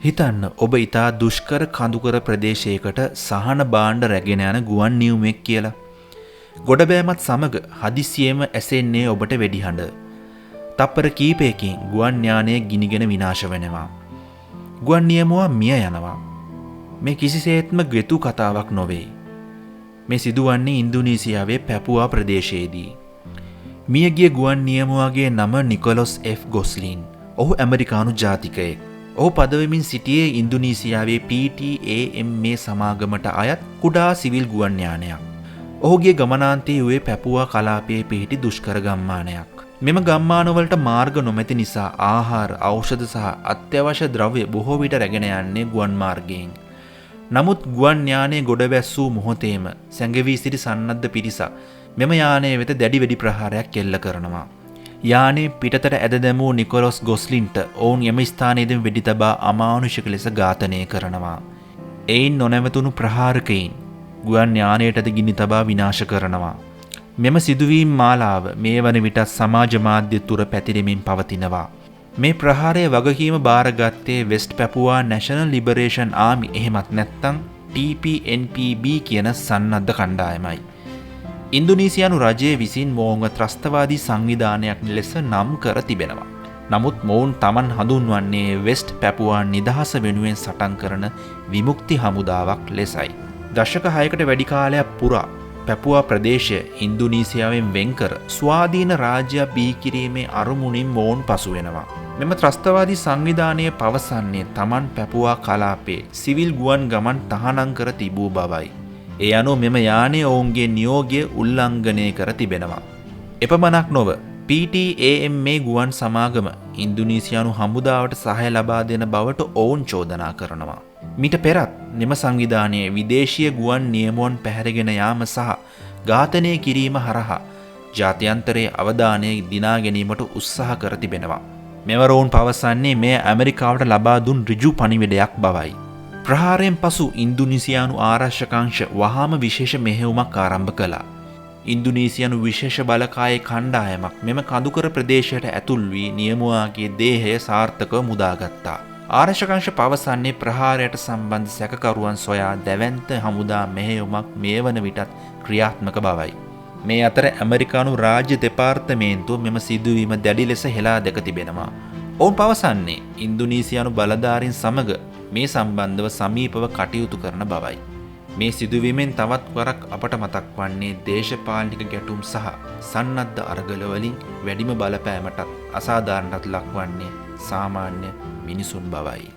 හිතන්න ඔබ ඉතා දුෂ්කර කඳුකර ප්‍රදේශයකට සහන භාණ්ඩ රැගෙන යන ගුවන් නියමුවෙක් කියලා. ගොඩබෑමත් සමග හදිසියෙම ඇසෙන්නේ ඔබට වෙඩිහඬ. තප්පර කීපයකින් ගුවන් යානය ගිනිගෙන විනාශ වෙනවා. ගුවන් නියමුවා මිය යනවා. මේ කිසිසේත්ම ගෙතු කතාවක් නොවේ. මේ සිදුවන්නේ ඉන්දුනීසියාවේ පැපුවා ප්‍රදේශයේදී. මියගිය ගුවන් නියමුවාගේ නම නිකොලොස් එෆ් ගොස්ලින්. ඔහු ඇමරිකානු ජාතිකයෙක්. ඔහු පදවමින් සිටියේ ඉන්දුනීසියාවේ PTAMA සමාගමට අයත් කුඩා සිවිල් ගුවන් යානයක්. ඔහුගේ ගමනාන්තයේ වූයේ පැපුවා කලාපයේ පිහිටි දුෂ්කර ගම්මානයක්. මෙම ගම්මානවලට මාර්ග නොමැති නිසා ආහාර, ඖෂධ සහ අත්‍යවශ්‍ය ද්‍රව්‍ය බොහෝ විට රැගෙන යන්නේ ගුවන් මාර්ගයෙන්. නමුත් ගුවන් යානය ගොඩ වැස්සූ මොහොතේම සැඟවී සිටි සන්නද්ධ පිරිසක් මෙම යානය වෙත දැඩි වෙඩි ප්‍රහාරයක් එල්ල කරනවා. යානය පිටතට ඇද දැමූ නිකොලොස් ගොස්ලින්ට ඔවුන් එම ස්ථානයේදීම වෙඩි තබා අමානුෂික ලෙස ඝාතනය කරනවා. එයින් නොනැවතුණු ප්‍රහාරකයින් ගුවන් යානයටද ගිනි තබා විනාශ කරනවා. මෙම සිදුවීම් මාලාව මේ වන විටත් සමාජ මාධ්‍ය තුර පැතිරෙමින් පවතිනවා. මේ ප්‍රහාරය වගකීම භාරගත්තේ වෙස්ට් පැපුවා නැෂනල් ලිබරේෂන් ආමි එහෙමත් නැත්නම් TPNPB කියන සන්නද්ධ කණ්ඩායමයි. ඉන්දුනීසියානු රජය විසින් මොවුන්ව ත්‍රස්තවාදී සංවිධානයක් ලෙස නම් කර තිබෙනවා. නමුත් මොවුන් තමන් හඳුන්වන්නේ වෙස්ට් පැපුවා නිදහස වෙනුවෙන් සටන් කරන විමුක්ති හමුදාවක් ලෙසයි. දශක 6කට වැඩි කාලයක් පුරා පැපුවා ප්‍රදේශය ඉන්දුනීසියාවෙන් වෙන්කර ස්වාධීන රාජ්‍යයක් බිහි කිරීමේ අරමුණින් මොවුන් පසු වෙනවා. මෙම ත්‍රස්තවාදී සංවිධානය පවසන්නේ තමන් පැපුවා කලාපයේ සිවිල් ගුවන් ගමන් තහනම් කර තිබූ බවයි. ඒ අනුව මෙම යානය ඔවුන්ගේ නියෝගය උල්ලංඝනය කර තිබෙනවා. එපමණක් නොව PTAMA ගුවන් සමාගම ඉන්දුනීසියානු හමුදාවට සහාය ලබා දෙන බවට ඔවුන් චෝදනා කරනවා. මීට පෙරත් මෙම සංවිධානයේ විදේශීය ගුවන් නියමුවන් පැහැරගෙන යාම සහ ඝාතනය කිරීම හරහා ජාත්‍යන්තරයේ අවධානය දිනා ගැනීමට උත්සාහ කර තිබෙනවා. මෙවර ඔවුන් පවසන්නේ මෙය ඇමරිකාවට ලබා දුන් ඍජු පණිවිඩයක් බවයි. ප්‍රහාරයෙන් පසු ඉන්දුනීසියානු ආරක්ෂක අංශ වහාම විශේෂ මෙහෙයුමක් ආරම්භ කළා. ඉන්දුනීසියානු විශේෂ බලකායේ කණ්ඩායමක් මෙම කඳුකර ප්‍රදේශයට ඇතුල් වී නියමුවාගේ දේහය සාර්ථකව මුදාගත්තා. ආරක්ෂක අංශ පවසන්නේ ප්‍රහාරයට සම්බන්ධ සැකකරුවන් සොයා දැවැන්ත හමුදා මෙහෙයුමක් මේ වන විටත් ක්‍රියාත්මක බවයි. මේ අතර ඇමරිකානු රාජ්‍ය දෙපාර්තමේන්තුව මෙම සිදුවීම දැඩි ලෙස හෙළා දැක තිබෙනවා. ඔවුන් පවසන්නේ ඉන්දුනීසියානු බලධාරීන් සමග මේ සම්බන්ධව සමීපව කටයුතු කරන බවයි. මේ සිදුවීමෙන් තවත් වරක් අපට මතක් වන්නේ දේශපාලනික ගැටුම් සහ සන්නද්ධ අරගල වලින් වැඩිම බලපෑමටත් අසාධාරණටත් ලක්වන්නේ සාමාන්‍ය මිනිසුන් බවයි.